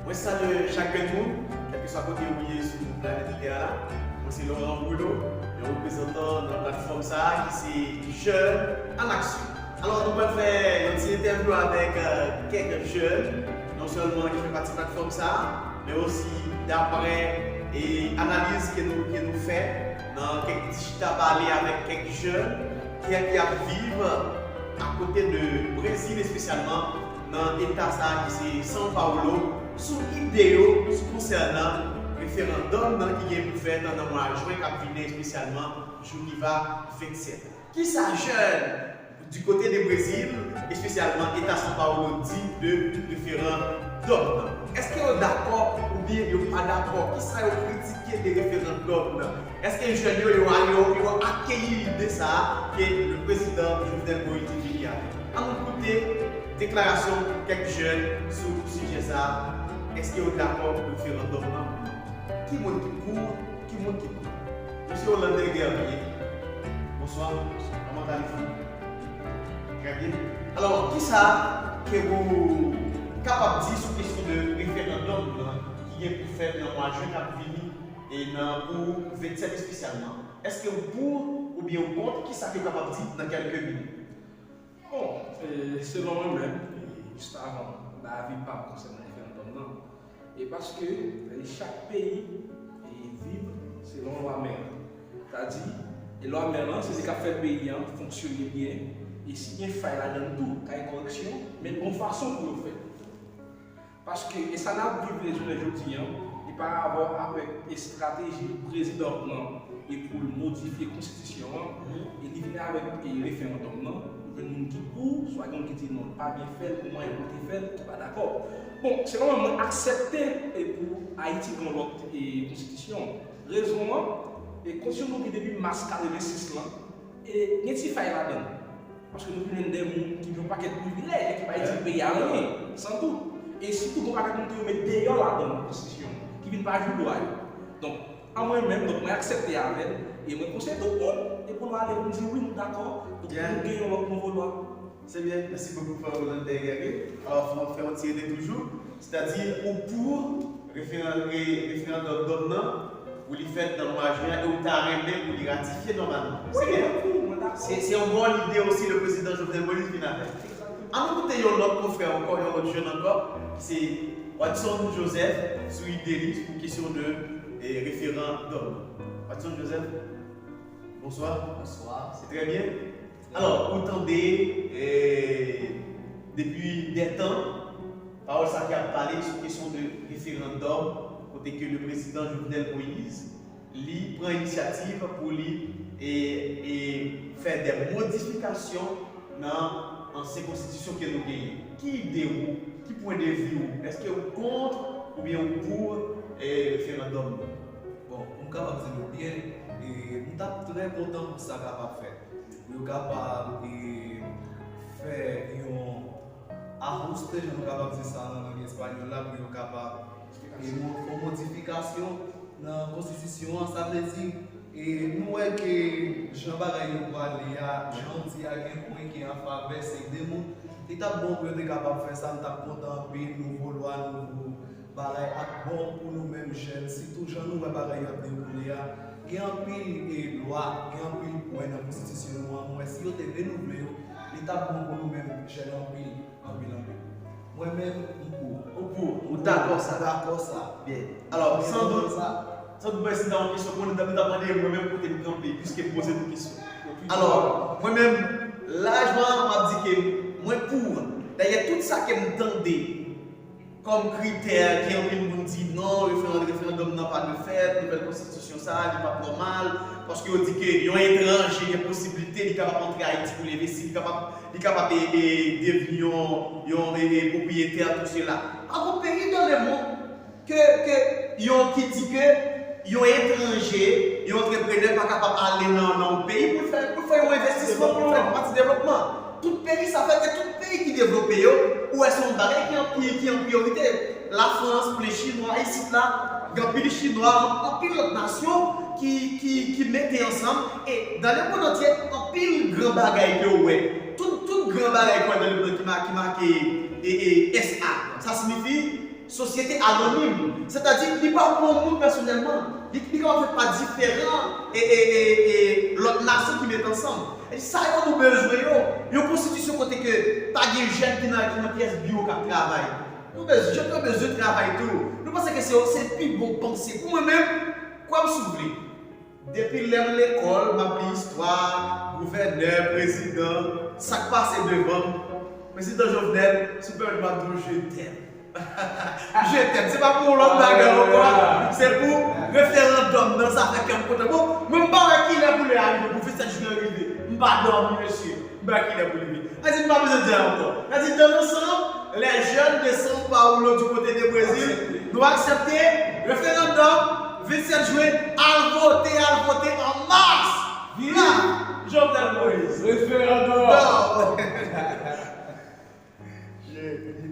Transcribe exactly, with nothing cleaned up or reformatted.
Mwen salye chak grenn moun, kèlkeswa kote ou ye sou planèt Tè a la. Mwen se Laurent Rouleau, yon reprezantan nan platfòm sa a ki se Jeunes en Action. Alò, nou pral fè yon ti entèvyou avèk euh, kèk jèn, non sèlman ki fè pati platfòm sa a, men osi daprè e analiz ke nou, ke nou fè nan kèk ti chita pale avèk kèk jèn ki, ki ap viv akote de Brezil espesyalman, nan eta sa a ki se São Paulo, sou ide yo sou konsènan referandòm nan ki gen pou fèt nan mwa jen k ap vini, espesyalman jou ki va vennsèt. Kisa jèn du kote de Brezil, espesyalman eta São Paulo, di de referandòm nan? Èske yo dakò oubyen yo pa dakò? Kisa yo kritike de referandòm nan? Èske jèn yo, yo, yo, yo akeyi lide sa a ke le prezidan Jovenel Moïse te vini avèk? Ann nou koute deklarasyon kèk jèn sou sijè sa a. Èske yo dakò pou referandòm nan? Ki moun ki pou, ki moun ki kont? Mesye Hollander Guerrier, bonswa, kòman kalifòm? Trè byen. Alò, kisa ke ou kapab di sou kesyon de referandòm nan ki gen pou fèt nan mwa jen k ap vini e nan pou vennsèt espesyalman? Èske ou pou oubyen ou kont? Kisa ke ou kapab di nan kèlke minit? Bon, e, selon mwen menm, e, jis avan m bay avi pa m konsènan referandòm nan, e paske e, chak peyi e, viv selon lwa mè. Sa di, e lwa mè lan, se li k ap fè peyi an fonksyone byen, e si gen fay ladan l tou, kay koreksyon, men gon fason pou yo fèt. Paske e sa n ap viv lejounen jodi an, e parapò avèk estrateji prezidan an pran e pou l modifye konstitisyon an, e li vin avèk e referandòm nan, ou jwenn moun ki pou, swa gen moun ki di non, l pa byen fè l, pou mwen, yo te fè l, ki pa dakò. Bon, selon mwen, mwen aksepte e pou Ayiti gen yon lòt e konstitisyon. Rezon an, e konstitisyon nou gen depi mas katrevensis lan, e gen ti fay ladan l. Paske nou vin jwenn de moun ki gen yon pakèt privilèj e ki pa itil peyi a anyen, san dout. E sitou gen yon pakèt moun ke yo met deyò ladan konstitisyon, ki vin pa jwi dwa yo. Donk, an mwen menm, donk mwen aksepte avè l, e mwen konseye tout moun, e pou nou ale, pou nou di wi, nou dakò, donk pou nou gen yon lòt nouvo lwa. Se byen, mèsi bokou, frè Roland Derrière. Alò, fò m fè yon ti rete toujou. Sètadi, ou pou referan-, re-, referandòm nan, pou li fèt nan mwa jen an, e ou ta renmen pou li ratifye nòmalman. Se byen? Se, se yon bon lide osi le prezidan Jovenel Moïse vin avèk. Ann nou koute yon lòt konfrè ankò, yon lòt jèn ankò, se Wadson Joseph, sou ide li pou kesyon de e, referandòm. Wadson Joseph, bonswa. Bonswa. Se trè byen. Alò, ou tande e, depi dè tan pawòl sa ki ap pale sou kesyon de referandòm, kote ke le prezidan Jovenel Moïse li pran inisyativ pou li e, e, fè de modifikasyon nan ansyen konstitisyon ke nou genyen. Ki ide ou, ki pwen de vi ou? Èske ou kont oubyen ou pou e, referandòm nan? Bon, pou m kapab di nou byen, e, m t ap trè kontan pou sa kapab fèt. Pou yo kapab e, fè yon ajuste, jan nou kapab di sa nan lang espanyòl la, pou yo kapab e, mo-, fè yon modifikasyon nan konstitisyon an. Sa vle di, e, nou wè ke jan bagay yo prale a, jan w di a, gen pwen ki an favè sèten moun. Li t ap bon pou yo te kapab fè sa, m t ap kontan anpil, nouvo lwa, nouvo bagay ap bon pou nou menm jèn, sitou jan nou wè bagay yo ap dewoule a. Gen anpil e, lwa, gen anpil pwen nan konstitisyon nou an, m wè si yo te renouvle yo, li t ap bon pou nou menm jèn anpil, anpil, anpil. Mwen menm, m pou. Ou pou, ou dakò sa? M dakò sa. Byen. Alò, san dout, sa. San dout, mwen, si ta yon kesyon, mwen, mwen ta mande mwen menm kote m kanpe, piske m poze nou kesyon. Alò, mwen menm, lajman, m ap di ke mwen pou. Dayè, tout sa ke m tande kòm kritè, gen anpil moun di non, referan-, referandòm nan pa dwe fèt, nouvèl konstitisyon sa, li p ap nòmal, paske yo di ke yon etranje gen posiblite, li kapab antre Ayiti pou l envesti, li kapab, li kapab e, e, devni yon, yon e, e, pwopriyetè, tout sela. Pa gon peyi dans le monde ke, ke yon ki di ke yon etranje, yon antreprenè pa kapab ale nan, nan yon peyi pou l fè, pou l fè yon envestisman, pou l fè yon pati devlopman. Tout peyi sa fèt, e tout peyi ki devlope yo, ou wè se yon bagay ki an, ki, ki an priyorite. Lafrans, plen Chinwa, isit la, gen anpil Chinwa, anpil lòt nasyon ki, ki, ki mete ansanm, e dans le monde entier, anpil gran bagay ke w wè. Tout, tout gran bagay ke w wè dans le monde ki ma-, ki make e, e, S A. Sa siyifi sosyete anonim. Sètadi, li pa pou yon moun pèsonèlman. Li, li kapab fèt pa diferan e, e, e, e lòt nasyon ki met ansanm. E sa yo nou bezwen yo. Yon konstitisyon kote ke pa gen jèn ki nan, ki nan pyès biwo k ap travay. Nou bezwen, jèn yo bezwen travay tou. Nou panse ke se, se pi bon panse. Pou mwen menm, kwè m si w vle. Depi lè m lekòl, m ap li istwa, gouvènè, prezidan, sa k pase devan m. Prezidan Jovenel, si w pèmèt m ap di w je t'aime. Je t'aime. Se pa pou yon lòt bagay ankò. Se pou referandòm nan, sa fè kè m kontan. Bon, mwen m pa wè kilè pou lè a rive, pou vennsèt jen an rive. M pa dòmi, mesye. M pa wè kilè pou leve. Sa di m pa bezwen di anyen ankò. Sa di dans l'ensemble, les jeunes de São Paulo du côté de Brésil, nou aksepte referandòm vennsèt jen, al vote, al vote an mas. Viv Jovenel Moïse. Referandòm. Non.